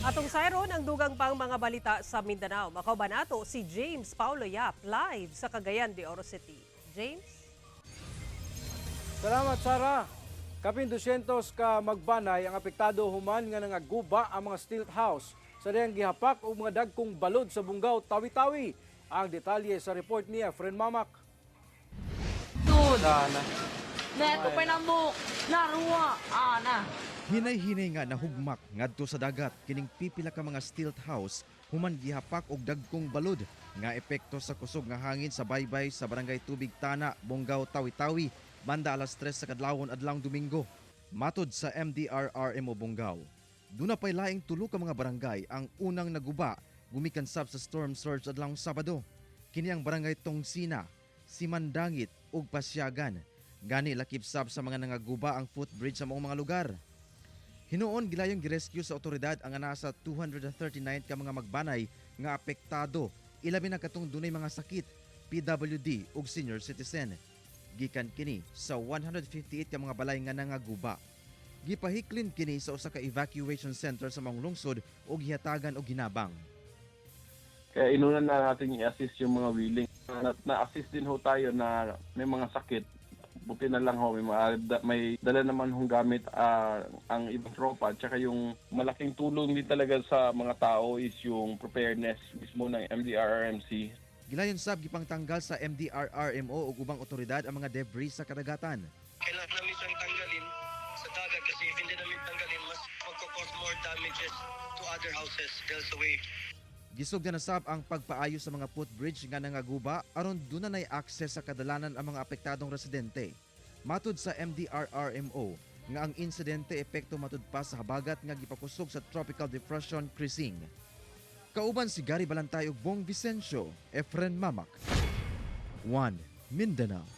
Atong sayron ang dugang pang mga balita sa Mindanao. Makauban nato si James Paulo Yap live sa Cagayan de Oro City. James? Salamat, Sara. Kapin 200 ka magbanay ang apektado human nga nangaguba ang mga stilt house sa dihang gihapak og mga dagkong balod sa Bongao, Tawi-Tawi. Ang detalye sa report niya, Efren Mamak. Sana. Neto penambuk. Narua. Ana. Hinay-hinay nga nahugmak ngadto sa dagat kining pipila ka mga stilt house human gihapak og dagkong balod nga epekto sa kusog nga hangin sa baybay sa Barangay Tubig Tana, Bongao, Tawi-Tawi banda alas 3 sa kadlawon adlawng Domingo. Matod sa MDRRMO Bongao, duna pay laing tulo ka mga barangay ang unang naguba gumikan sab sa storm surge adlawng Sabado. Kini ang Barangay Tongsina, Simandangit ug Pasiagan. Gani lakip sab sa mga nangaguba ang footbridge sa maong mga lugar. Hinuon gilayong girescue sa otoridad ang nasa 239 ka mga magbanay nga apektado, ilabi na katong dunay mga sakit, PWD ug senior citizen. Gikan kini sa 158 ka mga balay nga nangaguba. Gipahiklin kini sa usa ka evacuation center sa maong lungsod ug gihatagan og hinabang. Kaya inuna na natin i-assist yung mga willing. Na-assist din ho tayo na may mga sakit. Buti na lang ho, may dala naman hong gamit ang ibang tropa. At saka yung malaking tulong din talaga sa mga tao is yung preparedness mismo ng MDRRMC. Gilayon sab gipangtanggal sa MDRRMO ug ubang otoridad ang mga debris sa kadagatan. Kailangan namin siyang tanggalin sa dagat kasi if hindi namin tanggalin, mas magko-cause more damages to other houses dahil sa wave. Gisugdan na sab ang pagpaayo sa mga footbridge nga nangaguba aron duna nay access sa kadalanan ang mga apektadong residente. Matud sa MDRRMO nga ang insidente epekto matud pa sa habagat nga gipakusog sa Tropical Depression Crising. Kauban si Gary Balantay ug Bong Vicencio, Efren Mamak. 1 Mindanao.